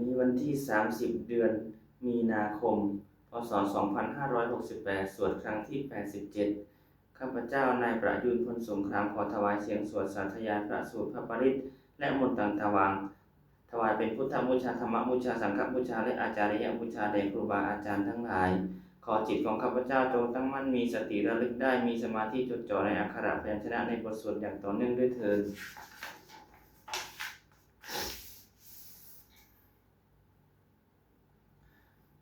ໃນວັນທີສາມສິບ ເດືອນມີນາຄົມ ພ.ສ. ສອງພັນຫ້າຮ້ອຍຫົກສິບແປດ ສວດຄັ້ງທີແປດສິບເຈັດ ຂ້າພະເຈົ້າ ນາຍປະຍູນ ພົນສົງຄາມ ຂໍຖວາຍສຽງສວດສາທະຍາຍພະສູດ ພະປະລິດ ແລະ ມົນຕັງຖະວັງ ຖວາຍເປັນພຸດທະບູຊາ, ທຳມະບູຊາ, ສັງຄະບູຊາ ແລະ ອາຈາລິຍະບູຊາແດ່ຄູບາອາຈານທັງຫຼາຍ. ຂໍຈິດຂອງຂ້າພະເຈົ້າຈົ່ງຕັ້ງໝັ້ນ, ມີສະຕິລະລຶກໄດ້, ມີສະມາທິຈົດຈ່ອໃນອັກຂະພະຍັນຊະນະໃນບົດສວດຢ່າງຕໍ່ເນື່ອງດ້ວຍເທີ້ນ.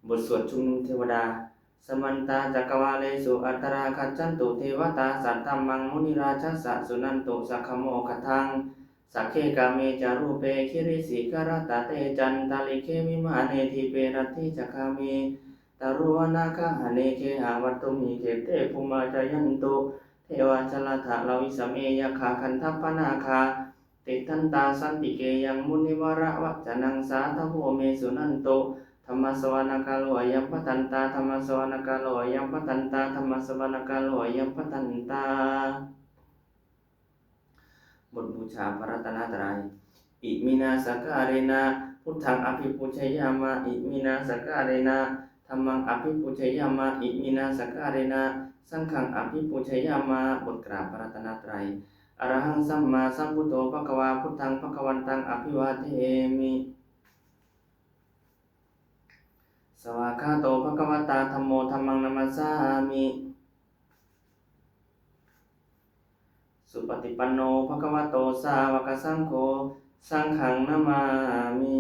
ບົດສວດຊຸມນຸມເທວະດາ. Samantā cakkavāḷesu atrāgacchantu devatā, saddhammaṃ munirājassa suṇantu saggamokkhadaṃ. Sagge kāme ca rūpe girisikharataṭe cantalikkhe vimāne, dīpe raṭṭhe ca gāme taruvanagahane gehavatthumhi khette, bhummā cāyantu devā jalathalavisame yakkhagandhabbanāgā, tiṭṭhantā santike yaṃ munivaravacanaṃ sādhavo me suṇantu. Dhammassavanakālo ayambhadantā, dhammassavanakālo ayambhadantā, dhammassavanakālo ayambhadantā. ບົດບູຊາພະລັດຕະນະໄຕ. Iminā sakkārena buddhaṃ abhipūjayāma, iminā sakkārena dhammaṃ abhipūjayāma, iminā sakkārena saṅghaṃ abhipūjayāma. ບົດກາບພະລັດຕະນະໄຕ. Arahaṃ sammāsambuddho bhagavā, buddhaṃ bhagavantaṃ abhivādemi. Svākkhāto bhagavatā dhammo, dhammaṃ namassāmi. Supaṭipanno bhagavato sāvakasaṅgho, saṅghaṃ namāmi.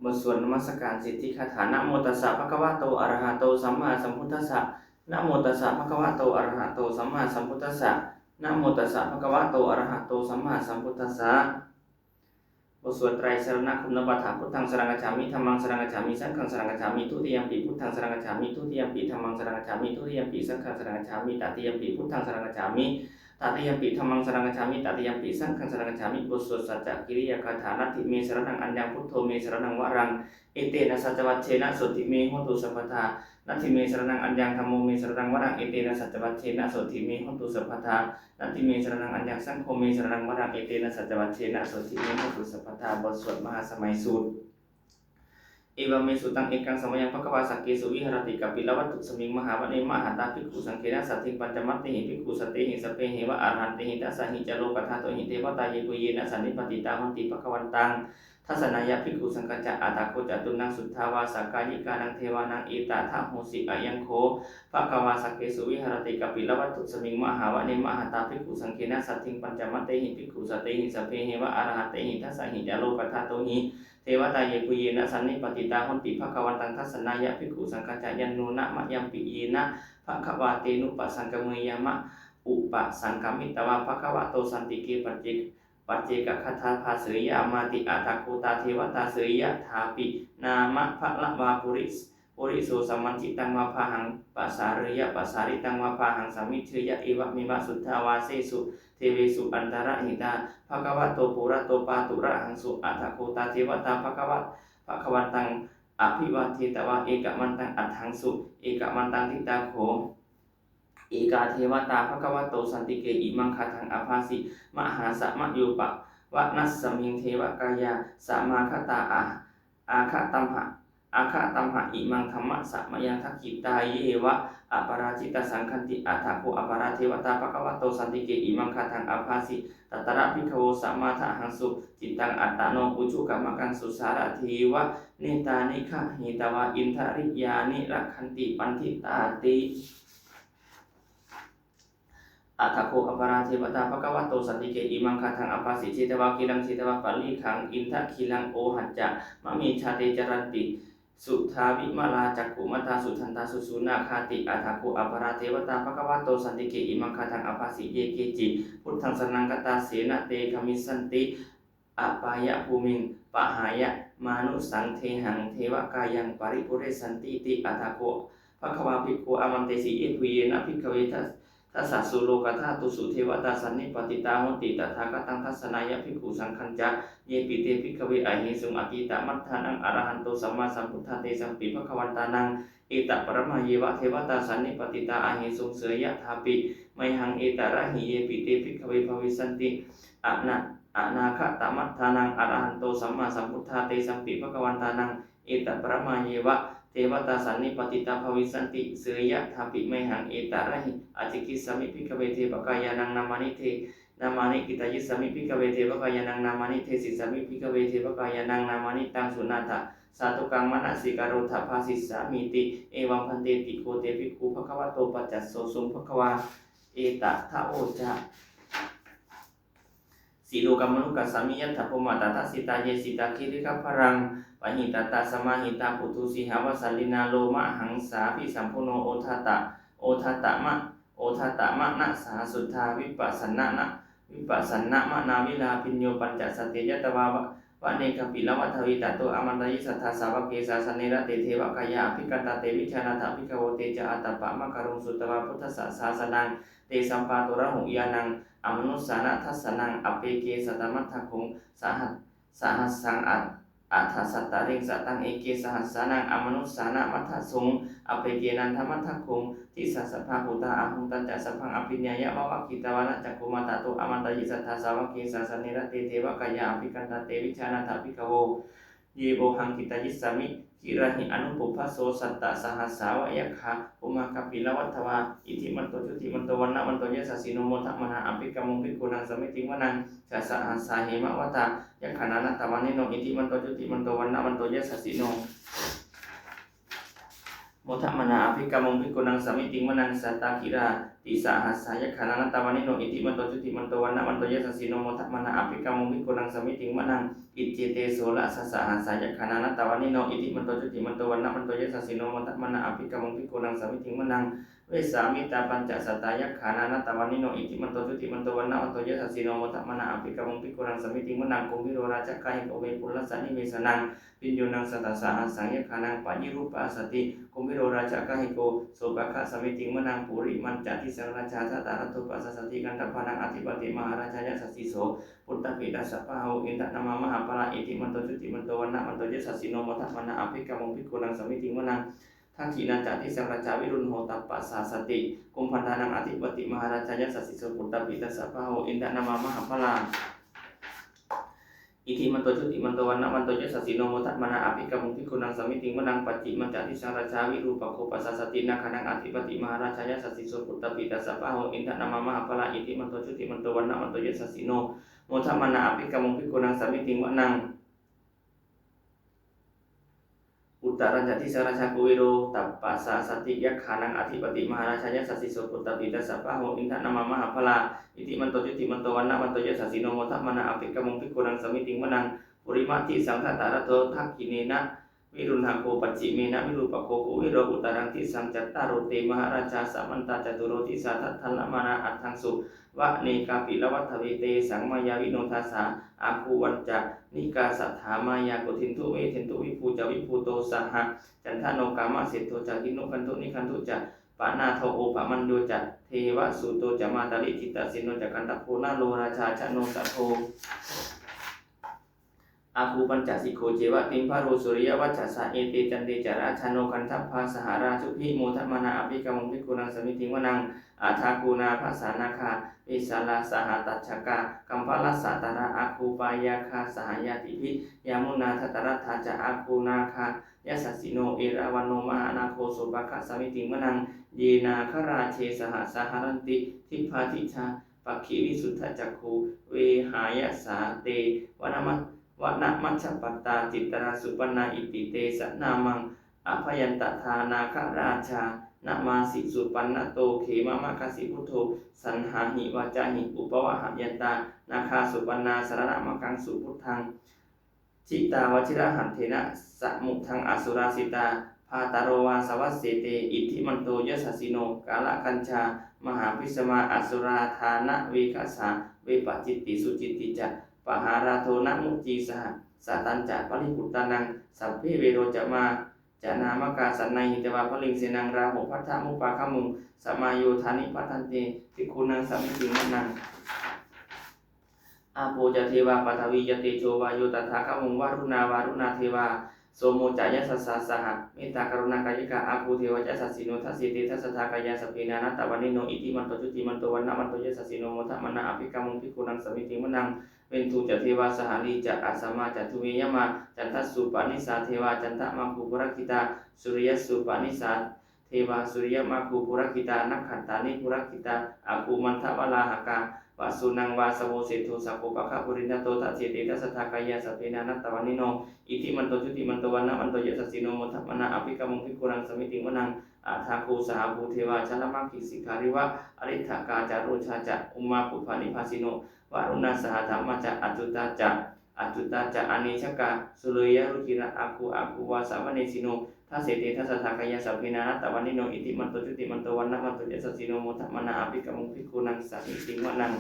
ບົດສວດນະມັດສະການສິດທິຄາຖາ. Namo tassa bhagavato arahato sammāsambuddhassa. Namo tassa bhagavato arahato sammāsambuddhassa. Namo tassa bhagavato arahato sammāsambuddhassa. ບົດສວດໄຕຣະສະລະນະຄຸນນະປະທານ. Buddhaṃ saraṇaṃ gacchāmi, dhammaṃ saraṇaṃ gacchāmi, saṅghaṃ saraṇaṃ gacchāmi. Dutiyampi buddhaṃ saraṇaṃ gacchāmi, dutiyampi dhammaṃ saraṇaṃ gacchāmi, dutiyampi saṅghaṃ saraṇaṃ gacchāmi. Tatiyampi buddhaṃ saraṇaṃ gacchāmi, tatiyampi dhammaṃ saraṇaṃ gacchāmi, tatiyampi saṅghaṃ saraṇaṃ gacchāmi. ບົດສວດສັດຈະກິລິຍາຄາຖາ. Natthi me saraṇaṃ aññaṃ buddho me saraṇaṃ varaṃ, etena saccavajjena sotthi me hotu sabbadā. Natthi me saraṇaṃ aññaṃ dhammo me saraṇaṃ varaṃ, etena saccavajjena sotthi me hotu sabbadā. Natthi me saraṇaṃ aññaṃ saṅgho me saraṇaṃ varaṃ, etena saccavajjena sotthi me hotu sabbadā. ບົດສວດມະຫາສະໄໝສູດ. Evaṃ me sutaṃ. Ekaṃ samayaṃ bhagavā sakkesu viharati kapilavatthusmiṃ mahāvane mahatā bhikkhusaṅghena saddhiṃ pañcamattehi bhikkhusatehi sabbeheva arahantehi. Dasahi ca lokadhātūhi devatā yebhuyyena sannipatitā honti bhagavantaṃ dassanāya bhikkhusaṅghañca. Atha kho catunnaṃ suddhāvāsakāyikānaṃ devānaṃ etadahosi: Ayaṃ kho bhagavā sakkesu viharati kapilavatthusmiṃ mahāvane mahatā bhikkhusaṅghena saddhiṃ pañcamattehi bhikkhusatehi sabbeheva arahantehi. Dasahi ca lokadhātūhi devatā yebhuyyena sannipatitā honti bhagavantaṃ dassanāya bhikkhusaṅghañca. Yannūna mayampi yena bhagavā tenupasaṅkameyyāma, upasaṅkamitvā bhagavato santike pacce paccekagāthā bhāseyyāmāti. Atha kho tā devatā seyyathāpi nāma balavā puri puriso sammiñjitaṃ vā bāhaṃ pasāreyya, pasāritaṃ vā bāhaṃ sammiñjeyya, evameva suddhāvāsesu devesu antarahitā bhagavato purato pāturahaṃsu. Atha kho tā devatā bhagava bhagavantaṃ abhivādetvā ekamantaṃ aṭṭhaṃsu. Ekamantaṃ ṭhitā kho ekā devatā bhagavato santike imaṃ gāthaṃ abhāsi: Mahāsamayo pavanasmiṃ devakāyā samāgatā, a āgatamha āgatamha imaṃ dhammasamayaṃ dakkhitāyeva aparājitasaṅghanti. Atha kho aparā devatā bhagavato santike imaṃ gāthaṃ abhāsi: Tatra bhikkhavo samādahaṃsu cittaṃ attano ujukamakaṃsu, sārathīva nettāni gahetvā indriyāni rakkhanti paṇḍitāti. Atha kho aparā devatā bhagavato santike imaṃ gāthaṃ abhāsi: Chetvā khīlaṃ chetvā palighaṃ indakhīlaṃ ohacca manejā, te caranti suddhā vimalā cakkhumatā sudantā susunāgāti. Atha kho aparā devatā bhagavato santike imaṃ gāthaṃ abhāsi: Ye keci buddhaṃ saraṇaṃ gatāse, na te gamissanti apāyabhūmiṃ, pahāya mānusaṃ dehaṃ devakāyaṃ paripūressantīti. Atha kho bhagavā bhikkhū āmantesi: Yebhuyyena bhikkhave das Dasasū lokadhātūsu devatā sannipatitā honti tathāgataṃ dassanāya bhikkhusaṅghañca. Yepi te bhikkhave ahesuṃ atītamaddhānaṃ arahanto sammāsambuddhā tesampi bhagavantānaṃ etaparamāyeva devatā sannipatitā ahesuṃ seyyathāpi mayhaṃ etarahi. Yepi te bhikkhave bhavissanti ana- anāgatamaddhānaṃ arahanto sammāsambuddhā tesampi bhagavantānaṃ etaparamāyeva devatā sannipatitā bhavissanti seyyathāpi mayhaṃ etarahi. Ācikkhissāmi bhikkhave devakāyānaṃ nāmāni de- nāmāni kittayissāmi bhikkhave devakāyānaṃ nāmāni desissāmi bhikkhave devakāyānaṃ nāmāni taṃ suṇātha sādhukaṃ manasikarotha bhāsissāmīti. Evaṃ bhanteti kho te bhikkhū bhagavato paccassosuṃ. Bhagavā etadavoca. Silokamanukassāmi yattha bhummā tadassitā ye sitā girigabbharaṃ pahitattā samāhitā puthū sīhāva sallīnā lomahaṃsābhisambhuno odāta odātama- odātamanasā suddhā vippasanna- vippasannamanāvilā bhiyyo pañcasate ñatvā vane kāpilavatthave tato āmantayi satthā sāvake sāsane rate devakāyā abhikkantā te vijānātha bhikkhavo. Te ca ātappamakaruṃ sutvā buddhassa sāsanaṃ tesampāturahu ñāṇaṃ amanussāna dassanaṃ appeke satamaddakkhuṃ saha- sahassaṃ a- aṭṭhasattariṃ sataṃ eke sahassānaṃ amanussānamaddasuṃ appekenantamaddakkhuṃ disā sabbā phuṭā ahuṃ. Tañca sabbaṃ abhiññāya vavakkhitvāna cakkhumā tato āmantayi satthā sāvake sāsane rate devakāyā abhikkantā te vijānātha bhikkhavo. Ye vohaṃ kittayissāmi girāhi anupubbaso sattasahassā va yakkhā bhummā kāpilavatthavā iddhimanto jutimanto vaṇṇavanto yasassino modamānā abhikkāmuṃ bhikkhūnaṃ samitiṃ vanaṃ. Chasahassā hemavatā yakkhā nānattavaṇṇino iddhimanto jutimanto vaṇṇavanto yasassino modamānā abhikkāmuṃ bhikkhūnaṃ samitiṃ vanaṃ. Sātāgirā tisahassā yakkhā nānattavaṇṇino iddhimanto jutimanto vaṇṇavanto yasassino modamānā abhikkāmuṃ bhikkhūnaṃ samitiṃ vanaṃ. Iccete soḷasasahassā yakkhā nānattavaṇṇino iddhimanto jutimanto vaṇṇavanto yasassino modamānā abhikkāmuṃ bhikkhūnaṃ samitiṃ vanaṃ. Vessāmittā pañcasatā yakkhā nānattavaṇṇino iddhimanto jutimanto vaṇṇavanto yasassino modamānā abhikkāmuṃ bhikkhūnaṃ samitiṃ vanaṃ. Kumbhīro rājagahiko vepullassa nivesanaṃ bhiyyo naṃ satasahassaṃ yakkhānaṃ payirupāsati. Kumbhīro rājagahiko sopāga samitiṃ vanaṃ. Purimañca disaṃ rājā dhataraṭṭho pasāsati gandhabbānaṃ ādhipati mahārājā yasassi so. Puttāpi tassa bahavo indanāmā mahabbalā iddhimanto jutimanto vaṇṇavanto yasassino modamānā abhikkāmuṃ bhikkhūnaṃ samitiṃ vanaṃ. Dakkhiṇañca disaṃ rājā virūḷho tappasāsati kumbhaṇḍānaṃ ādhipati mahārājā yasassi so. Puttāpi tassa bahavo indanāmā mahabbalā iddhimanto jutimanto vaṇṇavanto yasassino modamānā abhikkāmuṃ bhikkhūnaṃ samitiṃ vanaṃ. Pacchimañca disaṃ rājā virūpakkho pasāsati nāgānaṃ ādhipati mahārājā yasassi so. Puttāpi tassa bahavo indanāmā mahabbalā iddhimanto jutimanto vaṇṇavanto yasassino modamānā abhikkāmuṃ bhikkhūnaṃ samitiṃ vanaṃ. Uttarañca disaṃ rājā kuvero tappasāsati yakkhānaṃ ādhipati mahārājā yasassi so. Puttāpi tassa bahavo indanāmā mahabbalā iddhimanto jutimanto vaṇṇavanto yasassino modamānā abhikkāmuṃ bhikkhūnaṃ samitiṃ vanaṃ. Purimadisaṃ dhataraṭṭho dakkhiṇena virūḷhako pacchimena virūpakkho kuvero uttaraṃ disaṃ. Cattāro te mahārājā samantā caturo disā daddallamānā aṭṭhaṃsu vane kāpilavatthavā. Tesaṃ māyāvino dāsā āgū vañcanikā saṭhā māyā kuṭeṇḍu veṭeṇḍu viṭū ca viṭuṭo saha candano kāmaseṭṭho ca kinnughaṇḍu nighaṇḍu ca panādo opamañño ca devasūto ca mātali cittaseno ca gandhabbo naḷo rājā janosabho. Āgū pañcasikho ceva timbarū suriyavacchasā ete caññe ca rājāno gandhabbā saha rājubhi modamānā abhikkāmuṃ bhikkhūnaṃ samitiṃ vanaṃ. Athāgū nābhasā nāgā vesālā sahatacchakā kambalassatarā āgū pāyāgā saha ñātibhi yāmunā dhataraṭṭhā ca āgū nāgā yasassino erāvaṇo mahānāgo sopāga samitiṃ vanaṃ. Ye nāgarāje sahasā haranti dibbā dijā pakkhi visuddhacakkhū vehāyasā te vanama- vanamajjhapattā citrā supaṇṇā iti tesa nāmaṃ. Abhayantadā nāgarājānamāsi supaṇṇato khemamakāsi buddho saṇhāhi vācāhi upavhayantā nāgā supaṇṇā saraṇamakaṃsu buddhaṃ. Jitā vajirahatthena samuddaṃ asurā sitā bhātaro vāsavassete iddhimanto yasassino kālakañjā mahābhismā asurā dānaveghasā vepacitti sucitti ca pahārādo namucī saha satañca baliputtānaṃ sabbe verocanāmā ຈະນາມະກາສັນໄນຫິຕະວາ ພະລິງເສນັງ ຣາໂຫພັດທະມຸປາຄະມຸງ ສະມາໂຍທານິພັດທັນຕິ ພິກຂຸນັງສະມິຕິງວະນັງ. ອາໂປຈະເທວາ ປະຖະວີຈະເຕໂຈວາໂຍ ຕະຖາຄະມຸງ ວະລຸນາວາລຸນາເທວາ ໂສໂມຈະ ຍະສັດສາ ສະຫະ ເມດຕາກະລຸນາກາຍິກາ ອາກູເທວາ ຍະສັດສິໂນ ທັດເສເຕທັດສະທາກາຍາ ສັບເພນານັດຕະວັນນິໂນ ອິທິມັນໂຕ ຈຸຕິມັນໂຕ ວັນນະວັນໂຕ ຍະສັດສິໂນ ໂມທະມະນາ ອະພິກຂະມຸງ ພິກຂຸນັງສະມິຕິງວະນັງ. ເວັນທຸຈະເທວາ ສະຫະລີຈະ ອາສະມາຈະ ທຸເມຍະມາ ຈັນທະສູປະນິສາເທວາ ຈັນທະມາຄູປຸລະກິຕາ ສຸລິຍະສູປະນິສາ ເທວາ ສຸລິຍະມາຄູປຸລະກິຕາ ນັກຂັດຖານິປຸລະກິຕາ ອາຄູມັນທະວະລາຫະກາ ວະສຸນັງວາສະໂວ ເສໂທສາໂກ ປະຄະປຸລິນທະໂຕ ທັດເສເຕທັດສະທາກາຍາ ສັບເພນານັດຕະວັນນິໂນ ອິທິມັນໂຕ ຈຸຕິມັນໂຕ ວັນນະວັນໂຕ ຍະສັດສິໂນ ໂມທະມະນາ ອະພິກຂະມຸງ ພິກຂຸນັງສະມິຕິງວະນັງ. ອາທາຄູ ສະຫະພູເທວາ ຊະລະມະຄີສິກຂາຣິວະ ອະລິດຖະກາຈາໂຣຊາຈະ ອຸມາປຸບພະນິພາສິໂນ ວະລຸນາສະຫະທຳມາຈະ ອາຈຸຕາຈະ ອາຈຸຕາຈະ ອາເນຊະກາ ສຸລິຍະລຸຈິລະ ອາຄູ ອາຄູວາສະວະເນສິໂນ ທັດເສເຕທັດສະທາກາຍາ ສັບເພນານັດຕະວັນນິໂນ ອິທິມັນໂຕ ຈຸຕິມັນໂຕ ວັນນະວັນໂຕ ຍະສັດສິໂນ ໂມທະມະນາ ອະພິກຂະມຸງ ພິກຂຸນັງສະມິຕິງວະນັງ.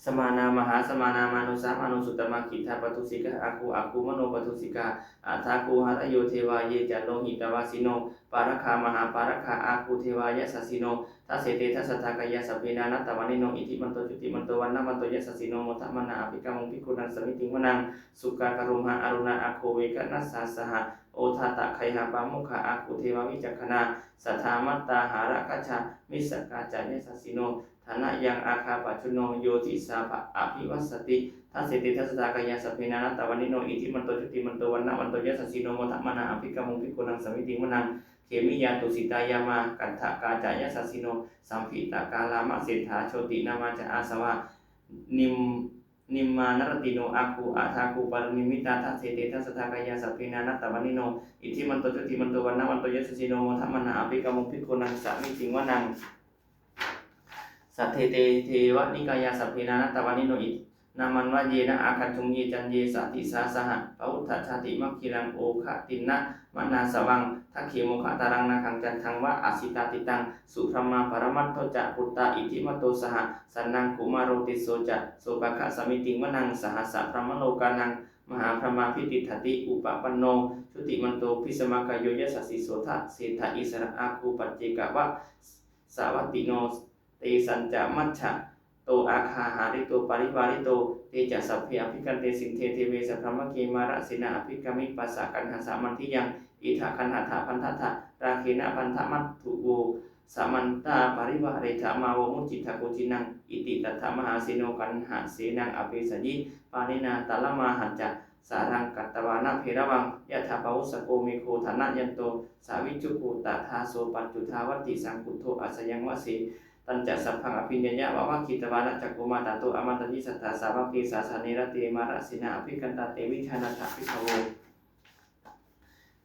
ສະມານາ ມະຫາສະມານາ ມານຸສາມານຸ ສຸດຕະມາ ກິດທາປະຕຸສິກາ ອາຄູ ອາຄູມະໂນປະຕຸສິກາ ອາທາຄູ ຫະລະໂຍເທວາ ເຍຈະໂລຫິຕະວາສິໂນ ປາລະຄາ ມະຫາປາລະຄາ ອາຄູເທວາ ຍະສັດສິໂນ ທັດເສເຕທັດສະທາກາຍາ ສັບເພນານັດຕະວັນນິໂນ ອິທິມັນໂຕ ຈຸຕິມັນໂຕ ວັນນະວັນໂຕ ຍະສັດສິໂນ ໂມທະມະນາ ອະພິກຂະມຸງ ພິກຂຸນັງສະມິຕິງວະນັງ. ສຸກາຄາລຸມຫະ ອາລຸນາອາໂຄ ເວກະນັດສາ ສະຫະ ໂອທາຕະໄຄຫາ ປາໂມຄາ ອາຄູເທວາ ວິຈັກຂະນາ ສັດທາມັດຕາຫາລະຄັດສາ ມິດສະກາຈະ ຍະສັດສິໂນ ທະນະຍັງ ອາຄາປະຈຸນໂນ ໂຍທິສາ ອະພິວັດສະຕິ ທັດເສເຕທັດສະທາກາຍາ ສັບເພນານັດຕະວັນນິໂນ ອິທິມັນໂຕ ຈຸຕິມັນໂຕ ວັນນະວັນໂຕ ຍະສັດສິໂນ ໂມທະມະນາ ອະພິກຂະມຸງ ພິກຂຸນັງສະມິຕິງວະນັງ. ເຂມິຍາຕຸສິຕາຍາມາ ກັນທະກາຈະ ຍະສັດສິໂນ ສຳພິຕະກາລາມະເສດຖາ ໂຊຕິນາມາຈະ ອາສະວາ ນິມ ນິມມານະລະຕິໂນ ອາຄູ ອາທາຄູ ປະລະນິມມິຕາ ທັດເສເຕທັດສະທາກາຍາ ສັບເພນານັດຕະວັນນິໂນ ອິທິມັນໂຕ ຈຸຕິມັນໂຕ ວັນນະວັນໂຕ ຍະສັດສິໂນ ໂມທະມະນາ ອະພິກຂະມຸງ ພິກຂຸນັງສະມິຕິງວະນັງ. ສັດເທເຕເທວະນິກາຍາ ສັບເພນານັດຕະວັນນິໂນ ອິ ນາມັນວະເຍນະ ອາຄັນທຸງ ເຍຈັນເຍສາຕິສາ ສະຫະ ປະວຸດທະຊາຕິມັກຄີລັງ ໂອຄະຕິນນະມະນາສະວັງ ທັກເຂໂມຄະຕາລັງ ນາຄັງຈັນທັງວະ ອາສິຕາຕິຕັງ ສຸບຣະມາ ປະຣະມັດໂທຈະ ປຸດຕາ ອິທິມັດໂຕ ສະຫະ ສັນນັງ ກຸມາໂຣຕິດໂສຈະ ໂສພະຄະສະມິຕິງວະນັງ ສະຫັດສະບຣະມະໂລການັງ ມະຫາບຣະມາພິຕິດຖະຕິ ອຸປະປັນໂນ ຈຸຕິມັນໂຕ ພິສະມະກາໂຍ ຍະສັດສິໂສ ທະເສດຖະອິດສະຣະ ອາຄູປັດເຈກະວະ ສາວັດຕິໂນ ເຕສັນຈະມັດຈະໂຕ ອາຄາຫາລິໂຕ ປະລິວາລິໂຕ ເຕຈະສັບເພ ອະພິຄັນເຕ ສິນເທ ເທເວ ສະພຣາມະເກ ມາຣະເສນາ ອະພິກາມິ ປັດສະກັນຫະສາ ມັນທິຍັງ ອິດຖະກັນຫະຖາ ພັນທະທະ ຣາເຄນະ ພັນທະມັດຖຸໂວ ສະມັນຕາ ປະລິວາເຣທະ ມາໂວ ມຸດຈິດທະໂກ ຈິນນັງ ອິຕິຕັດຖະ ມະຫາເສໂນ ກັນຫະເສນັງ ອະເປສະຍິ ປານິນາ ຕາລະມາຫັນຈະ ສາລັງກັດຕະວານະ ເພລະວັງ ຍະຖາ ປະໂວສະໂກ ເມໂຄ ທະນະຍັນໂຕ ສາວິຈຸໂກ ຕະທາ ໂສປັດຈຸທາວັດຕິ ສັງຄຸດໂທ ອາສະຍັງວະເສ ຕັນຈະ ສັບພັງ ອະພິນຍາຍະ ວາວະຄີຕະວານະ ຈັກຂຸມາຕາໂຕ ອາມາຕະຍິ ສັດຖາສາວະເກ ສາສະເນ ຣະເຕ ມາຣະເສນາ ອະພິຄັນຕາ ເຕ ວິທານາຖະ ພິກຂະໂວ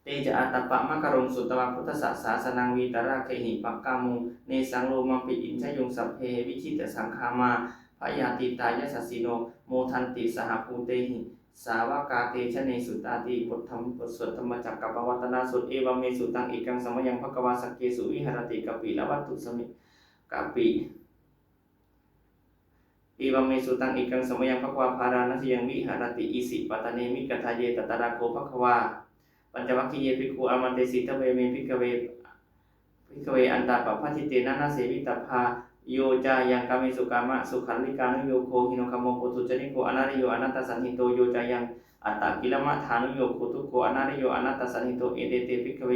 ເຕຈະ ອາຕະປະ ມະກະລຸງ ສຸດຕະວາ ພຸດທະສະ ສາສະນັງ ວີຕະຣາເກຫິ ປັກກາມຸງ ເນສັງ ໂລມະປິ ອິນຊະຍຸງ ສັບເພ ວິຈິດຕະສັງຄາມາ ພະຍາຕີຕາ ຍະສັດສິໂນ ໂມທັນຕິ ສະຫະພູເຕຫິ ສາວະກາ ເຕຈະເນ ສຸຕາຕິ ບົດທຳ ບົດສວດທຳມະຈັກກະປະວັດຕະນະສູດ ເອວັມເມສຸຕັງ ເອກັງສະມະຍັງ ພະຄະວາ ສັກເກສຸ ວິຫາຣະຕິ ກະປິລະວັດຖຸສະມິ ກະປິ ເອວັມເມສຸຕັງ ເອກັງສະມະຍັງ ພະຄະວາ ພາລານະສີຍັງ ວິຫາຣະຕິ ອິສິປະຕະເນ ມິກະທາເຍ ຕະຕະລາໂກ ພະຄະວາ ປັນຈະວັກຄີເຍ ພິກຂຸ ອາມັນເຕ ສິກຂະເວ ເມ ພິກຂະເວ ພິກຂະເວ ອັນຕະປະພະຈິເຕນະ ນະເສວິຕະພາ ໂຍຈາຍັງ ກາເມສຸ ກາມະສຸຂັນລິການຸໂຍໂຄ ຫິໂນຄະໂມ ໂປທຸຈະນິໂກ ອະນາລິໂຍ ອະນາດຕະສັນຫິໂຕ ໂຍຈາຍັງ ອັດຕະກິລະມະຖານຸໂຍໂຄ ທຸກໂຂ ອະນາລິໂຍ ອະນາດຕະສັນຫິໂຕ ເອເຕ ເຕ ພິກຂະເວ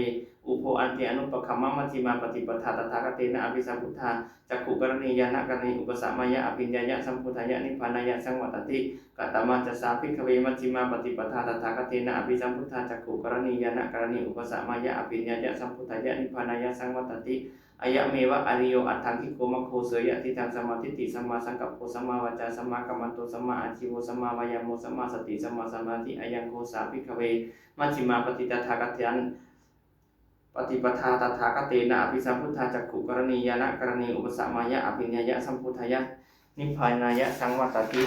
ອຸໂພ ອັນເຕ ອະນຸປະຄຳມະ ມັດຈິມາປະຕິປະທາ ຕະຖາຄະເຕນະ ອະພິສຳພຸດທາ ຈັກຂຸກະລະນີ ຍານະກະລະນີ ອຸປະສະມາຍະ ອະພິນຍາຍະ ສຳໂພທາຍະ ນິບພານາຍະ ສັງວັດຕະຕິ ກະຕະມາຈະສາ ພິກຂະເວ ມັດຈິມາປະຕິປະທາ ຕະຖາຄະເຕນະ ອະພິສຳພຸດທາ ຈັກຂຸກະລະນີ ຍານະກະລະນີ ອຸປະສະມາຍະ ອະພິນຍາຍະ ສຳໂພທາຍະ ນິບພານາຍະ ສັງວັດຕະຕິ ອາຍະເມວະ ອະລິໂຍ ອັດຖັງກິໂກ ມັກໂຄ ເສຍຍະ ທິດທັງ ສຳມາທິດຖິ ສຳມາສັງກັບໂປ ສຳມາວາຈາ ສຳມາກຳມັນໂຕ ສຳມາອາຊີໂວ ສຳມາວາຍາໂມ ສຳມາສະຕິ ສຳມາສະມາທິ ອາຍັງໂຄສາ ພິກຂະເວ ມັດຈິມາປະຕິປະທາ ຕະຖາຄະເຕນະ ອະພິສຳພຸດທາ ຈັກຂຸກະລະນີ ຍານະກະລະນີ ອຸປະສະມາຍະ ອະພິນຍາຍະ ສຳໂພທາຍະ ນິບພານາຍະ ສັງວັດຕະຕິ.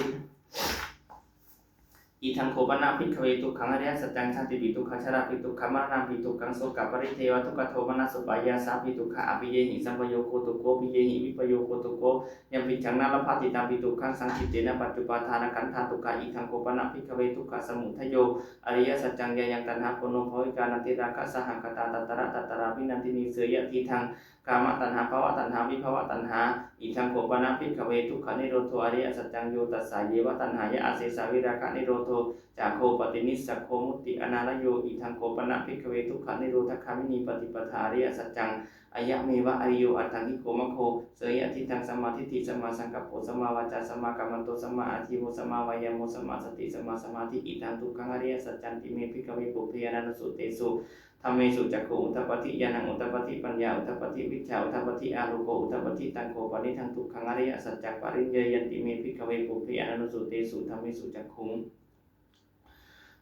Idaṃ kho pana bhikkhave dukkhaṃ ariyasaccaṃ. Jātipi dukkhā, jarāpi dukkhā, maraṇampi dukkhaṃ, sokaparidevadukkhadomanassupāyāsāpi dukkhā, appiyehi sampayogo dukkho, piyehi vippayogo dukkho, yampicchaṃ na labhati tampi dukkhaṃ, saṅkhittena pañcupādānakkhandhā dukkhā. Idaṃ kho pana bhikkhave dukkhasamudayo ariyasaccaṃ. Yāyaṃ taṇhā ponobbhavikā nandirāgasahagatā tatra tatrābhinandinī, seyyathīdaṃ: kāmataṇhā bhavataṇhā vibhavataṇhā. Idaṃ kho pana bhikkhave dukkhanirodho ariyasaccaṃ. Yo tassāyeva taṇhāya asesā virāganirodho cāgo paṭinissaggo mutti anālayo. Idaṃ kho pana bhikkhave dukkhanirodhagāminī paṭipadā ariyasaccaṃ. Ayameva ariyo aṭṭhaṅgiko maggo, seyyathīdaṃ: sammādiṭṭhi sammāsaṅkappo sammāvācā sammākammanto sammāājīvo sammāvāyāmo sammāsati sammāsamādhi. Idaṃ dukkhaṃ ariyasaccanti me bhikkhave pubbe ananussutesu dhammesu cakkhuṃ udapādi, ñāṇaṃ udapādi, paññā udapādi, vijjā udapādi, āloko udapādi. Taṃ kho panidaṃ dukkhaṃ ariyasaccaṃ pariññeyyanti me bhikkhave pubbe ananussutesu dhammesu cakkhuṃ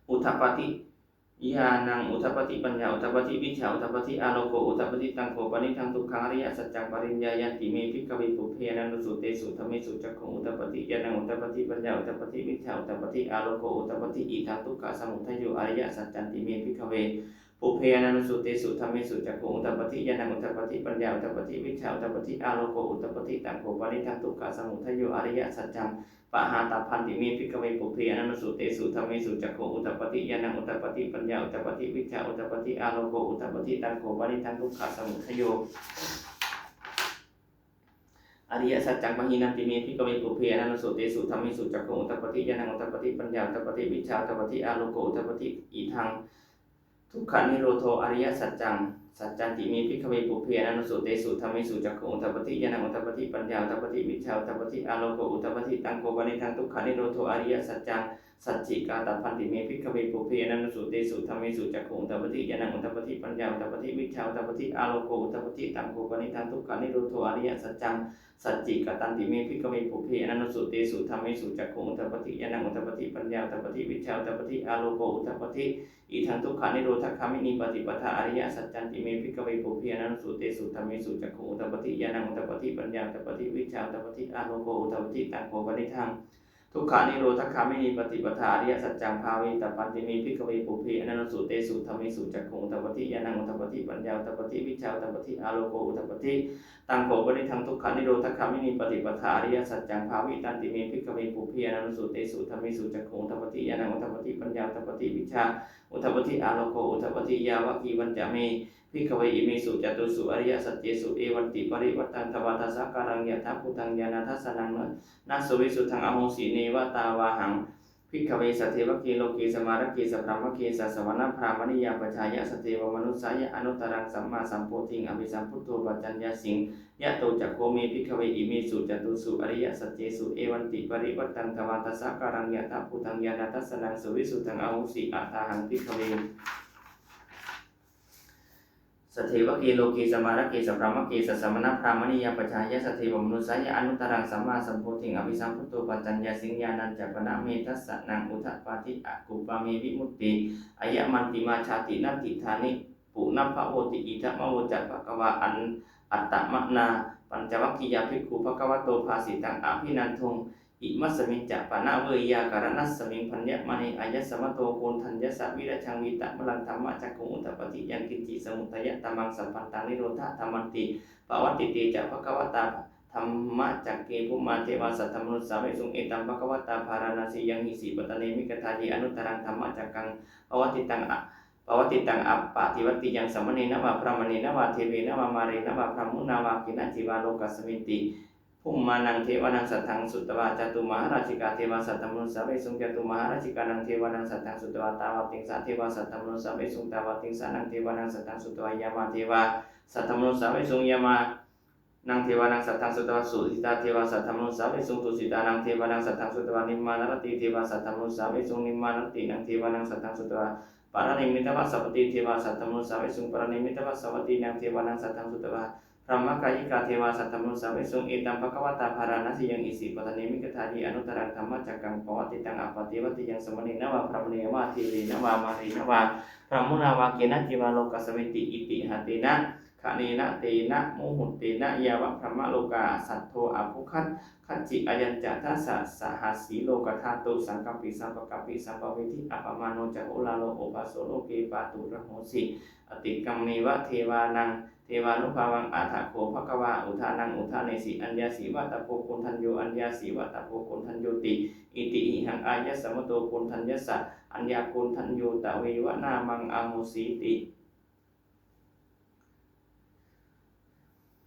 udapādi, ñāṇaṃ udapādi, paññā udapādi, vijjā udapādi, āloko udapādi. Taṃ kho panidaṃ dukkhaṃ ariyasaccaṃ pariññeyyanti me bhikkhave pubbe ananussutesu dhammesu cakkhuṃ udapādi, ñāṇaṃ udapādi, paññā udapādi, vijjā udapādi, āloko udapādi. Idaṃ dukkhasamudayo ariyasaccanti me bhikkhave pubbe ananussutesu dhammesu cakkhuṃ udapādi, ñāṇaṃ udapādi, paññā udapādi, vijjā udapādi, āloko udapādi. Taṃ kho panidaṃ dukkhasamudayo ariyasaccaṃ pahātabbanti me bhikkhave pubbe ananussutesu dhammesu cakkhuṃ udapādi, ñāṇaṃ udapādi, paññā udapādi, vijjā udapādi, āloko udapādi. Taṃ kho panidaṃ dukkhasamudayo ariyasaccaṃ pahīnanti me bhikkhave pubbe ananussutesu dhammesu cakkhuṃ udapādi, ñāṇaṃ udapādi, paññā udapādi, vijjā udapādi, āloko udapādi. Idaṃ dukkhanirodho ariyasaccaṃ saccanti me bhikkhave pubbe ananussutesu dhammesu cakkhuṃ udapādi, ñāṇaṃ udapādi, paññā udapādi, vijjā udapādi, āloko udapādi. Taṃ kho panidaṃ dukkhanirodho ariyasaccaṃ sacchikatabbanti me bhikkhave pubbe ananussutesu dhammesu cakkhuṃ udapādi, ñāṇaṃ udapādi, paññā udapādi, vijjā udapādi, āloko udapādi. Taṃ kho panidaṃ dukkhanirodho ariyasaccaṃ saccikatanti me bhikkhave pubbe ananussutesu dhammesu cakkhuṃ udapādi, ñāṇaṃ udapādi, paññā udapādi, vijjā udapādi, āloko udapādi. Idaṃ dukkhanirodhagāminī paṭipadā ariyasaccanti me bhikkhave pubbe ananussutesu dhammesu cakkhuṃ udapādi, ñāṇaṃ udapādi, paññā udapādi, vijjā udapādi, āloko udapādi. Taṃ kho panidaṃ dukkhanirodhagāminī paṭipadā ariyasaccaṃ bhāvitabbanti me bhikkhave pubbe ananussutesu dhammesu cakkhuṃ udapādi, ñāṇaṃ udapādi, paññā udapādi, vijjā udapādi, āloko udapādi. Taṃ kho panidaṃ dukkhanirodhagāminī paṭipadā ariyasaccaṃ bhāvitanti me bhikkhave pubbe ananussutesu dhammesu cakkhuṃ udapādi, ñāṇaṃ udapādi, paññā udapādi, vijjā udapādi, āloko udapādi. Yāvakīvañca me bhikkhave imesu catūsu ariyasaccesu evantiparivaṭṭaṃ dvādasākāraṃ yathābhūtaṃ ñāṇadassanaṃ na suvisuddhaṃ ahosi, neva tāvāhaṃ bhikkhave sadevake loke samārake sabrahmake sassamaṇabrāhmaṇiyā pajāya sadevamanussāya anuttaraṃ sammāsambodhiṃ abhisambuddho paccaññāsiṃ. Yato ca kho me bhikkhave imesu catūsu ariyasaccesu evantiparivaṭṭaṃ dvādasākāraṃ yathābhūtaṃ ñāṇadassanaṃ suvisuddhaṃ ahosi, athāhaṃ bhikkhave sadevake loke samārake sabrahmake sassamaṇabrāhmaṇiyā pajāya sadevamanussāya anuttaraṃ sammāsambodhiṃ abhisambuddho paccaññāsiṃ. Ñāṇañca pana me dassanaṃ udapādi, akuppā me vimutti, ayamantimā jāti, natthidāni punabbhavoti. Idamavoca bhagavā. An- attamanā pañcavaggiyā bhikkhū bhagavato bhāsitaṃ abhinanduṃ. Imasmiñca pana veyyākaraṇasmiṃ bhaññamāne āyasmato koṇḍaññassa virajaṃ vītamalaṃ dhammacakkhuṃ udapādi, yaṅkiñci samudayadhammaṃ sabbantaṃ nirodhadhammanti. Pavattite ca bhagavatā dhammacakke bhummā devā saddamanussāvesuṃ. Etaṃ bhagavatā bārāṇasiyaṃ isipatane migadāye anuttaraṃ dhammacakkaṃ pavattitaṃ a- pavattitaṃ appaṭivattiyaṃ samaṇena vā brāhmaṇena vā devena vā mārena vā brahmunā vā kenaci vā lokasminti. Bhummānaṃ devānaṃ saddaṃ sutvā cātummahārājikā devā saddamanussāvesuṃ. Cātummahārājikānaṃ devānaṃ saddaṃ sutvā tāvatiṃsā devā saddamanussāvesuṃ. Tāvatiṃsānaṃ devānaṃ saddaṃ sutvā yāmā devā saddamanussāvesuṃ. Yāmānaṃ devānaṃ saddaṃ sutvā tusitā devā saddamanussāvesuṃ. Tusitānaṃ devānaṃ saddaṃ sutvā nimmānaratī devā saddamanussāvesuṃ. Nimmānaratīnaṃ devānaṃ saddaṃ sutvā paranimmitavasavattī devā saddamanussāvesuṃ. Paranimmitavasavattīnaṃ devānaṃ saddaṃ sutvā brahmakāyikā devā saddamanussāvesuṃ. Etaṃ bhagavatā bārāṇasiyaṃ isipatane migadāye anuttaraṃ dhammacakkaṃ pavattitaṃ appaṭivattiyaṃ samaṇena vā brāhmaṇena vā devena vā mārena vā brahmunā vā kenaci vā lokasminti. Itiha tena ຂະເນນະເຕນະມຸຫຸດເຕນະ ຢາວະ ບຣະມະໂລກາ ສັດໂທ ອະໂພຄັດ ຄັດຊິ ອະຍັນຈະ ທັດສະ ສະຫັດສີໂລກະທາຕຸ ສັງກັບປິ ສຳປະກັບປິ ສຳປະເວທິ ອັບປະມາໂນ ຈະໂຫລາໂລ ໂອພາໂສ ໂລເກ ປາຕຸລະໂຫສິ ອະຕິກຳເມວະ ເທວານັງ ເທວານຸພາວັງ ອາທະໂຂ ພະຄະວາ ອຸທານັງ ອຸທາເນສີ ອັນຍາສີວະ ຕະໂພ ໂກນທັນໂຍ ອັນຍາສີວະ ຕະໂພ ໂກນທັນໂຍຕິ ອິຕິ ຫິຫັງ ອາຍັດສະ ມະໂຕ ໂກນທັນຍັດສະ ອັນຍາ ໂກນທັນໂຍ ຕະເວວະ ນາມັງ ອະໂຫສີຕິ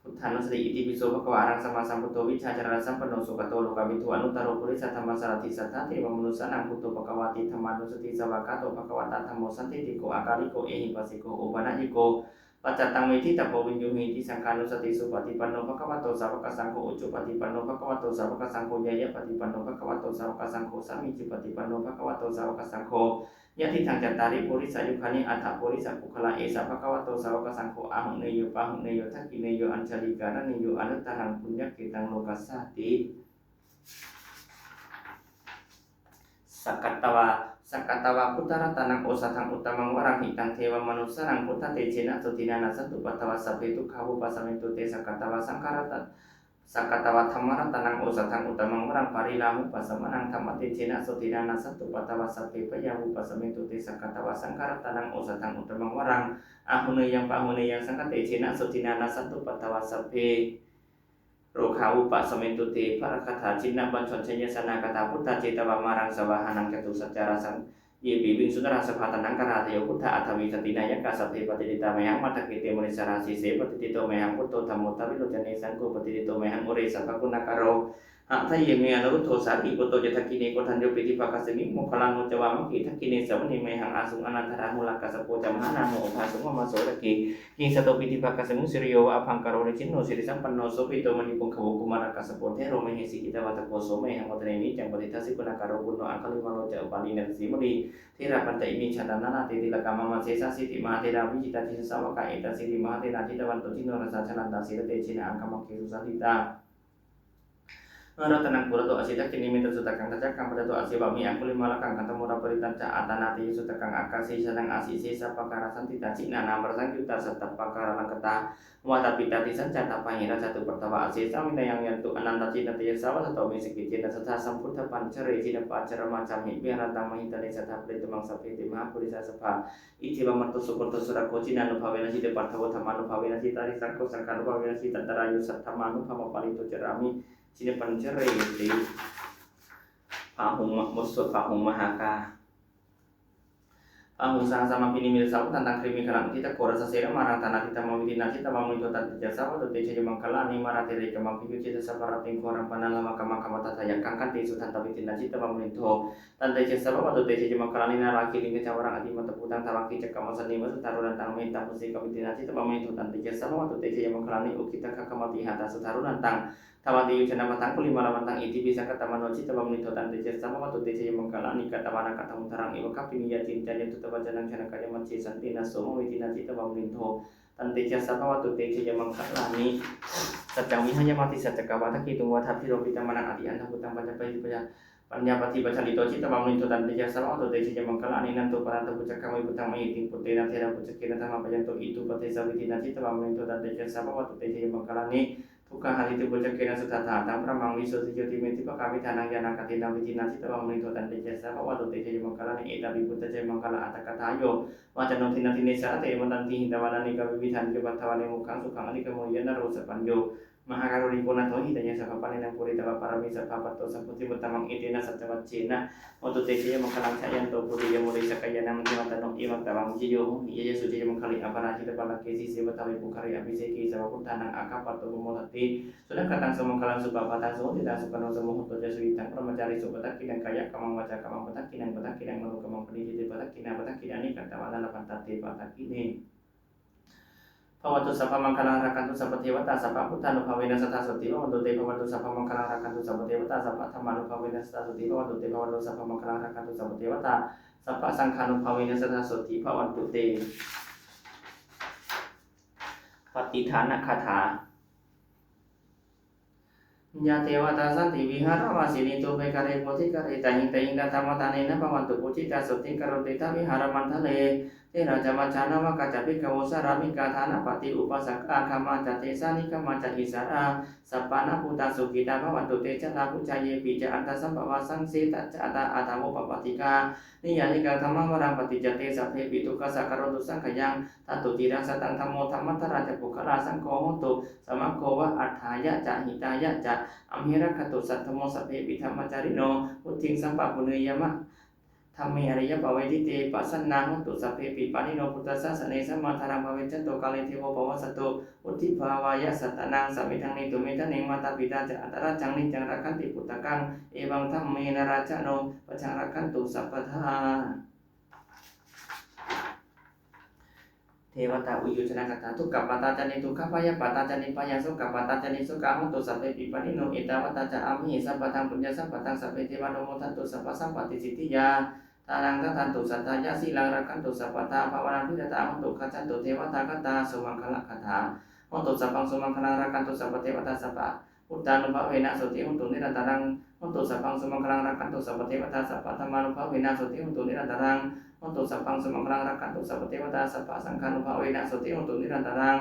ພຸດທານຸສະຕິ ອິຕິປິໂສ ພະຄະວາ ອະລະຫັງ ສຳມາສຳພຸດໂທ ວິຊາຈະລະນະສຳປັນໂນ ສຸກະໂຕ ໂລກະວິທູ ອະນຸດຕະໂຣ ປຸລິສະທຳມະສາລະຖິ ສັດທາເທວະມະນຸດສານັງ ພຸດໂທ ພະຄະວາ ຕິທຳມານຸສະຕິ ສະວາກາໂຕ ພະຄະວະຕາ ທຳໂມ ສັນທິຕິໂກ ອາກາລິໂກ ເອຫິປັດສິໂກ ໂອປະນະຍິໂກ ປັດຈະຕັງ ເວທິຕະໂພ ວິນະໂຍຫິ ຕິສັງຄານຸສະຕິ ສຸປະຕິປັນໂນ ພະຄະວະໂຕ ສາວະກະສັງໂຄ ອຸຈຸປະຕິປັນໂນ ພະຄະວະໂຕ ສາວະກະສັງໂຄ ຍາຍະປະຕິປັນໂນ ພະຄະວະໂຕ ສາວະກະສັງໂຄ ສາມີຈິປະຕິປັນໂນ ພະຄະວະໂຕ ສາວະກະສັງໂຄ ຍະທິດຖັງ ຈັດຕາລິ ປຸລິສະຍຸຄານິ ອັດຖະ ປຸລິສະປຸກຄະລາ ເອສະ ພະຄະວະໂຕ ສາວະກະສັງໂຄ ອາຫຸເນໂຍ ປາຫຸເນໂຍ ທັກຂິເນໂຍ ອັນຊະລີກາລະນີໂຍ ອະນຸດຕະລັງ ປຸນຍະເຂຕັງ ໂລກັດສາຕິ ສະກະຕະວາ ສະກະຕະວາ ພຸດທະລັດຕະນັງ ໂອສະທັງ ອຸດຕະມັງ ວະລັງ ຫິຕັງ ເທວະມະນຸດສານັງ ພຸດທະເຕເຊນະ ໂສຕິນາ ນັດສັນຕຸ ປັດຖະວາ ສັບເພ ທຸກຂາວູປະສະມິນຕຸ ເຕ ສະກະຕະວາ ສັງຄະລັດຕະ ສະກະຕະວາ ທຳມະລັດຕະນັງ ໂອສະທັງ ອຸດຕະມັງ ວະລັງ ປະລິລາຫູປະສະມະນັງ ທຳມະເຕເຊນະ ໂສຕິນາ ນັດສັນຕຸ ປັດຖະວາ ສັບເພ ພະຍາຫູປະສະມິນຕຸ ເຕ ສະກະຕະວາ ສັງຄະລັດຕະນັງ ໂອສະທັງ ອຸດຕະມັງ ວະລັງ ອາຫຸເນຍັງ ປາຫຸເນຍັງ ສັງຄະເຕເຊນະ ໂສຕິນາ ນັດສັນຕຸ ປັດຖະວາ ສັບເພ ໂຣຄາຫູປະສະມິນຕຸ ເຕ ພະລະຄາຖາ ຈິນນະບັນຊົນ ໄຊຍະຊະນາກະຖາ ພຸດທາເຈຕະວາ ມາລັງ ສະວາຫານັງ ຈະຕຸສັດຈາລະສັງ ເຢປິ ວິງສຸນະລາສະພາ ຕະນັງຄະລາທະໂຍ ພຸດທາ ອາທະວິງສະຕິນາຍະກາ ສັບເພ ປະຕິທິຕາ ມະຍັງ ມັດທະເກເຕ ມຸນີສາລາ ສີເສ ປະຕິທິໂຕ ມະຍັງ ບຸດໂທ ທຳໂມ ທະວິໂລຈະເນ ສັງໂຄ ປະຕິທິໂຕ ມະຍັງ ອຸເຣສະ ພະຄຸນາກາໂຣ ຫະທະເຍ ເມ ອະນຸລຸດໂທ ສາລີປຸດໂຕ ຈະທັກຂິເນ ໂກນທັນໂຍ ປິຕິພາຄະສະມິງ ໂມກຄະລານໂນ ຈະວາມະເກ ທັກຂິເນ ສະວະເນ ມະຍັງ ອາສຸງ ອະນັນທະດາ ໂຫລະກະສະໂພ ຈະ ມະຫານາໂມ ໂອພາສຸງ ວາມະໂສ ຕະເກ ຫິງສະໂຕ ປິຕິພາຄະສະມິງ ສຸລິໂຍ ວະ ອະພະງກະໂຣ ນິທິນໂນ ສິລິສຳປັນໂນ ໂສພິໂຕ ມະນີປຸງຄະໂວ ກຸມາລະກະສະໂພ ເທໂຣ ມະເຫສີ ກິດຕະວັດຕະໂກ ໂສ ມະເຫຫັງ ວັດທະເນ ນີ ຈັງ ປະສິດທາ ສິໂກນາກາໂຣ ປຸນໂນ ອັງຄະລິມາໂລ ຈະ ອຸປາລີ ນັນທະສີມຸນີ ເຖລະ ປັນຈະ ອິເມ ຊາດານານາ ເຕ ຕິລະກາ ມະມະ ເສສາ ສິດທິ ມະຫາເຖລາ ວິຈິດຕາ ຈິນສາວະກາ ເອຕາ ສິດທິ ມະຫາເຖລາ ທິດຕະວັນໂຕ ຈິນໂນ ລະສາ ຊະລັນຕາ ສີລະເຕ ເຊນະ ອັງຄະມະເກ ສຸສັນທິຕາ ເມ ລັດຕະນັງ ປຸຣະໂຕ ອາສີ ທັກຂິເນ ເມຕະສຸຕະກັງ ທະຈັກກັງ ປະທາໂຕ ອາສີວະ ເມ ອັງຄຸລິມາລະກັງ ຄັນທະໂມດາ ປະລິຕັນຈະ ອາຕານາຕິໂຍ ສຸຕະກັງ ອາກາເສ ຊະນັງ ອາສີ ເສສະ ປະກາລະສັນທິຕາ ຈິນນານາມະຣະສັງຍຸດຕາ ສັດຕະປະກາລະລັງກະຕາ ວາຕາປິດຕາ ຕິສັນຈາຕາ ປະຫິລະ ຈາຕຸປັດຕະວາ ອາເສສາ ວິນະຍັງ ຍັນຕຸ ອະນັນຕະຈິນນະເຕຍະສາ ວັດທະໂຕ ເມ ສະກິດເຈນະ ສັດທາ ສຳພຸດທະປັນຈະເຣ ຈິນນະປາຈະຣະມາ ຈຳຫິ ວິຫາລັນຕັງ ມະຫິດຕະເນ ສັດທາ ປະລິຕະມັງ ສັບເພ ເຕ ມະຫາປຸລິສາ ສັບພາ ອິດທິວາ ມັນໂຕ ສຸໂກນໂຕ ສຸລາໂຄ ຈິນນານຸພາເວນະ ຈິດຕະປັດທະໂວ ທຳມານຸພາເວນະ ຈິດຕາລິສັງໂຄ ສັງຄານຸພາເວນະ ຈິດຕະອັນຕະລາຍຸ ສັດທະມານຸພາວະປາລິໂຕ ຈະຣາມິ ຈິນນະປັນຈະເຣ ເຕ ພະຫຸງມະ ບົດສວດພະຫຸງມະຫາກາ ພະຫຸງ ສະຫັດສະມາພິນິມິດຕະສາວົກທັນຕັງ ກະລິງເມຂະລັງ ອຸທິດຕະໂຄລະສະເສນະມາລັງ ທານາທິຕະມັງ ວິທິນນາຈິດຕະວາມຸນິນໂທ ຕັນເຕຈະສາ ພະວະຕຸເຕ ຊະຍະມັງຄະລານິ ມາລາທິເຣກະມັງ ພິຍຸດທິຕະສະພະຣະຕິງ ໂຄລັງປະນາລະວະກະມັງ ຄະມະທາທະຍັງຄັງ ຄັນຕິສຸທັນຕະ ວິທິນນາຈິດຕະວາມຸນິນໂທ ຕັນເຕຈະສາ ພະວະຕຸເຕ ຊະຍະມັງຄະລານິ ນາລາຄິລິງກະຈາວະລັງ ອະຕິມັນຕະພູຕັງ ທາວະກິດຈະກຳມະສະເນ ວະສຸທາໂຣນັນຕັງ ມະຫິດຕະພູເສກະວິທະຍາ ຈິດຕະວາມຸນິນໂທ ຕັນເຕຈະສາ ພະວະຕຸເຕ ຊະຍະມັງຄະລານິ ໂອກິດຕະຄະກະມະຕິຫາຕາ ສຸທາໂຣນັນຕັງ ທາວະຕິໂຍຊະນະປະທັງ ກຸລິມາລະວັນຕັງ ອິທິປິສະກະຕະມະໂນ ຈິດຕະວາມຸນິນໂທ ຕັນເຕຈະສາ ພະວະຕຸເຕ ຊະຍະມັງຄະລານິ ກະຕະວານາກະທັງ ອຸດທະລັງ ເອວະຄະປິນິຍາ ຈິນຈາຍະ ຕຸຕະວັດຈະນັງ ຊະນະກາຍະມັດເຈ ສັນຕິນາໂສ ມະເວທິນາ ຈິດຕະວາມຸນິນໂທ ຕັນເຕຈະສາ ພະວະຕຸເຕ ຊະຍະມັງຄະລານິ ສັດຈັງວິຫາຍະມະຕິ ສັດຈະກະວາທະເກຕຸງ ວາທາພິໂຣປິຕະມານັງ ອະຕິອັນທະພູຕັງ ປັນຍາປະຕິ ປັນຍາປະຕິປັດຊາລິໂຕ ຈິດຕະວາມຸນິນໂທ ຕັນເຕຈະສາ ພະວະຕຸເຕ ຊະຍະມັງຄະລານິ ນັນໂຕປະນັນຕະບຸດຈັກຂັງ ວິພຸດທັງມະຫິດຕິງ ປຸດເຕນະເຖລະບຸດຈັກເກນະ ທຳມະປະຍັນໂຕ ອິດຖຸປະເທສະ ວິທິນນາ ຈິດຕະວາມຸນິນໂທ ຕັນເຕຈະສາ ພະວະຕຸເຕ ຊະຍະມັງຄະລານິ ທຸກຂະຫາລິຕຸບຸດຈັກເກນະ ສຸທັດຖາຕັງ ພະລະມັງ ວິໂສທິໂຍ ທິເມ ທິພະຄາ ວິທານັງ ຍານາກະເທນະ ວິທິນນາ ຈິດຕະວາມຸນິນໂທ ຕັນເຕຈະສາ ພະວະຕຸເຕ ຊະຍະມັງຄະລານິ ເອຕາປິ ພຸດທະຈາຍະມັງຄະລາອັດຖະກະຖາໂຍ ວາຈະໂນ ທິນນາທິເນ ສາລະເຕ ເອວັນຕັນຕິ ຫິຕະວານາ ເນກະວິວິທານິ ໂຍ ປັດຖະວາ ເນ ໂມຄັງ ສຸຂັງ ອະທິກະໂມ ເຍ ນະໂຣ ສະປັນໂຍ ມະຫາກາລຸນິໂກ ນາໂຖ ຫິຕາຍະ ສັບພະປານິນາ ປູຣິຕະວະປາຣະມີ ສັບພະ ປັດໂຕ ສຳໂພ ທິມຸດຕະມັງ ເອເຕນະ ສັດຈະວັດເຈນະ ໂຫຕຸເຕ ຊະຍະມັງຄະລັງ ຊະຍັນໂຕ ປຸດຕິຍະໂມ ເດຊະກາຍານັງ ມັງຄະມັນຕະໂນ ເອວັງຕະວັງ ວິຈະໂຍ ໂຫຫິ ຍະໂສ ຊະຍະມັງຄະລິ ອະປະລາຊິຕະປາລະເກ ສີເສ ວັດທະເວ ປຸງຄະເລ ອະພິເສເກ ສະວະພຸດທານັງ ອາຄາປະໂຕ ປະໂມທະຕິ ສຸນັກຂະຕັງ ສຸມັງຄະລັງ ສຸປະພາຕັງ ສຸຫຸຕິຕັງ ສຸຂະໂນ ສຸໂມໂຫຕຸ ຈະ ສຸຫິຕັງ ບະຣະມະຈາຣິສຸ ປະທັກກິນະ ກາຍະກຳມັງ ວາຈາກຳມັງ ປະທັກກິນະ ປະທັກກິນະ ມະໂນກຳມັງ ປະນິດທິ ປະທັກກິນະ ປະທັກກິນານິ ກະຕະວາ ນາລະພັນຕາ ເຕ ປະທັກກິເນ ພະວະຕຸ ສັບພະມັງຄະລັງ ຮັກຂັນຕຸ ສັບພະເທວະຕາ ສັບພະພຸດທານຸພາເວນະ ສັດທາ ໂສຕິ ພະວັນຕຸ ເຕ ພະວະຕຸ ສັບພະມັງຄະລັງ ຮັກຂັນຕຸ ສັບພະເທວະຕາ ສັບພະທຳມານຸພາເວນະ ສັດທາ ໂສຕິ ພະວັນຕຸ ເຕ ພະວະຕຸ ສັບພະມັງຄະລັງ ຮັກຂັນຕຸ ສັບພະເທວະຕາ ສັບພະສັງຄານຸພາເວນະ ສັດທາ ໂສຕິ ພະວັນຕຸ ເຕ. ປະຕິທານະຄາຖາ ຍະເທວະຕາ ສັນຕິວິຫາຣະວາສິນີ ຕູເປກາເຣ ໂພທິກາເຣ ຕະຫິງຕະຫິງ ຕະທຳມະທາເນນະ ພະວັນຕຸ ປູຈິຕາ ໂສຕິງກະໂຣ ເຕທະວິຫາຣະມັນທະເລ ເຖລາຈະ ມັດຈານາວະກາຈະ ພິກຂະໂວ ສາລາມິກາ ທານາປະຕິ ອຸປາສະກາ ກາມາຈະ ເຕຊາ ນິກະມາຈະ ອິດສະລາ ສັບປານະພູຕາ ສຸຂິຕາ ພະວັນຕຸ ເຕຊະລາ ປຸດຊາເຢປິ ຈະ ອັນຕະສຳພະວາ ສັງເສຕະ ຈະ ອັດຕາ ອາທາໂວ ປະປາຕິກາ ນິຍານິກັງ ທຳມັງ ວະລັງ ປະຕິດຈະ ເຕ ສັບເພປິ ທຸກຂະສາ ກະໂຣຕຸ ສັງຂະຍັງ ທາຕຸ ທີລັງ ສະຕັງ ທຳໂມ ທຳມັນທະລາຈະ ປຸກຄະລາ ສັງໂຄ ໂຫຕຸ ສະມະໂຄວະ ອັດຖາຍະ ຈະ ຫິຕາຍະ ຈະ ອຳເຮ ລັກຂະຕຸ ສັດຖະໂມ ສັບເພປິ ທຳມະຈາຣິໂນ ວຸດທິງ ສຳປະປູເນຍາມະ ທຳເມ ອະລິຍະປະເວທິເຕ ປະສັນນາ ໂຫຕຸ ສັບເພປິ ປານິໂນ ພຸດທະສາສະເນ ສະມາທານັງ ພະເວນຈັນຕຸ ກາເລ ເທໂວ ປະວັດສະຕຸ ວຸດທິພາວາຍະ ສັດຕານັງ ສະມິດທັງ ເນຕຸ ເມທະນິງ ມາຕາ ປິຕາ ຈະ ອັດຕະລາດຈັງ ນິດຈັງ ລັກຂັນຕິ ປຸດຕະກັງ ເອວັງ ທຳເມນະ ຣາຊາໂນ ປັດຊັງ ລັກຂັນຕຸ ສັບພະທາ. ເທວະຕາ ອຸໂຍຊະນະກະຖາ ທຸກກະປະຕາ ຈະ ນິທຸກຂະ ພະຍາປະຕາ ຈະ ນິພະຍາ ໂສກະປະຕາ ຈະ ນິໂສກາ ໂຫຕຸ ສັບເພປິ ປານິໂນ ເອຕາວັດຕາ ຈະ ອຳເຮ ສັບປະທັງ ປຸນຍະສຳປະທັງ ສັບເພເທວາ ອະນຸໂມທັນຕຸ ສັບພະສຳປະຕິ ສິດທິຍາ ທານັງ ທັດທັນຕຸ ສັດທາຍາ ສີລັງ ລັກຂັນຕຸ ສັບພະທາ ພາວະນາພິທະຕາ ໂຫຕຸ ຄັດສັນຕຸ ເທວະຕາຄະຕາ ສຸມັງຄະລະຄາຖາ ໂຫຕຸ ສັບພັງ ສຸມັງຄະລັງ ລັກຂັນຕຸ ສັບພະເທວະຕາ ສັບພະ ພຸດທານຸພາເວນະ ໂສຕິໂຫຕຸ ນິລັນຕະລັງ ໂຫຕຸ ສັບພັງ ສຸມັງຄະລັງ ລັກຂັນຕຸ ສັບພະເທວະຕາ ສັບພະທຳມານຸພາເວນະ ໂສຕິໂຫຕຸ ນິລັນຕະລັງ ໂຫຕຸ ສັບພັງ ສຸມັງຄະລັງ ລັກຂັນຕຸ ສັບພະເທວະຕາ ສັບພະສັງຄານຸພາເວນະ ໂສຕິໂຫຕຸ ນິລັນຕະລັງ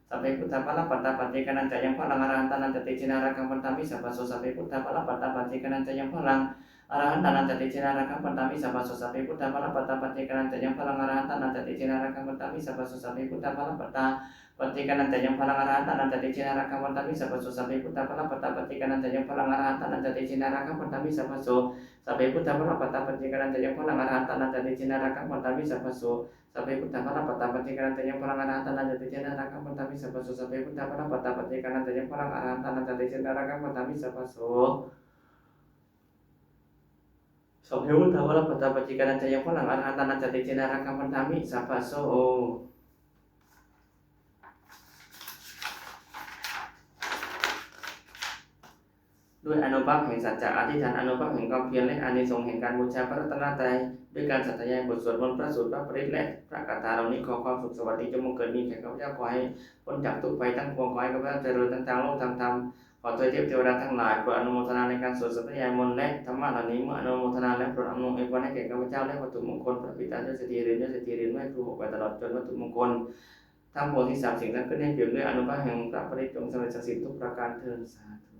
ສັບເພພຸດທາພະລະປັດຕາ ປັດເຈການັນຈະຍັງພະລັງ ອະລະຫັນຕານັນຈະ ເຕເຈນະ ລັກຂັງພັນທາມິ ສັບພະໂສ ສັບເພພຸດທາພະລະປັດຕາ ປັດເຈການັນຈະຍັງພະລັງ ອະລະຫັນຕານັນຈະ ເຕເຈນະ ລັກຂັງພັນທາມິ ສັບພະໂສ ສັບເພພຸດທາພະລະປັດຕາ ປັດເຈການັນຈະຍັງພະລັງ ອະລະຫັນຕານັນຈະ ເຕເຈນະ ລັກຂັງພັນທາມິ ສັບພະໂສ ສັບເພພຸດທາພະລະປັດຕາ ປັດເຈການັນຈະຍັງພະລັງ ອະລະຫັນຕານັນຈະ ເຕເຈນະ ລັກຂັງພັນທາມິ ສັບພະໂສ ສັບເພພຸດທາພະລະປັດຕາ ປັດເຈການັນຈະຍັງພະລັງ ອະລະຫັນຕານັນຈະ ເຕເຈນະ ລັກຂັງພັນທາມິ ສັບພະໂສ ສັບເພພຸດທາພະລະປັດຕາ ປັດເຈການັນຈະຍັງພະລັງ ອະລະຫັນຕານັນຈະ ເຕເຈນະ ລັກຂັງພັນທາມິ ສັບພະໂສ ສັບເພພຸດທາພະລະປັດຕາ ປັດເຈການັນຈະຍັງພະລັງ ອະລະຫັນຕານັນຈະ ເຕເຈນະ ລັກຂັງພັນທາມິ ສັບພະໂສ ສັບເພພຸດທາພະລະປັດຕາ ປັດເຈການັນຈະຍັງພະລັງ ອະລະຫັນຕານັນຈະ ເຕເຈນະ ລັກຂັງພັນທາມິ ສັບພະໂສ ສັບເພພຸດທາພະລະປັດຕາ ປັດເຈການັນຈະຍັງພະລັງ ອະລະຫັນຕານັນຈະ ເຕເຈນະ ລັກຂັງພັນທາມິ ສັບພະໂສ. ດ້ວຍອານຸພາບແຫ່ງສັດຈະອະທິຖານ ອານຸພາບແຫ່ງຄວາມພຽນ ແລະ ອານິສົງແຫ່ງການບູຊາພະລັດຕະນະໄຕ ດ້ວຍການສາທະຍາຍບົດສວດມົນ ພະສູດ ພະປະລິດ ແລະ ພະຄາຖາເຫຼົ່ານີ້ ຂໍຄວາມສຸກສະຫວັດດີຈົ່ງບັງເກີດມີແກ່ຂ້າພະເຈົ້າ ຂໍໃຫ້ພົ້ນຈາກທຸກໄພທັງປວງ ຂໍໃຫ້ຂ້າພະເຈົ້າຈະເລີນທັງທາງໂລກທັງທຳ ຂໍທວຍເທບເທວະດາທັງຫຼາຍ ໂປດອານຸໂມທະນາໃນການສວດສາທະຍາຍມົນ ແລະ ທຳມະເຫຼົ່ານີ້ ເມື່ອອານຸໂມທະນາແລ້ວ ໂປດອຳນວຍອວຍພອນໃຫ້ແກ່ຂ້າພະເຈົ້າ ແລະ ວັດຖຸມົງຄົນ ພະປິດຕາຍອດເສດຖີ່ເຫຼືອນ ຍອດເສດຖີ່ເຫຼືອນ ໃຫ້ຄູກໄປຕະຫຼອດຈົນວັດຖຸມົງຄົນ ທັງປວງສິ່ງສາມສິ່ງທັງຂຶ້ນໃຫ້ເປັນດ້ວຍອານຸພາບແຫ່ງພະປະລິດ ຈົ່ງສຳເລັດສັກສິດທຸກປະການເທີ້ນ ສາທຸ.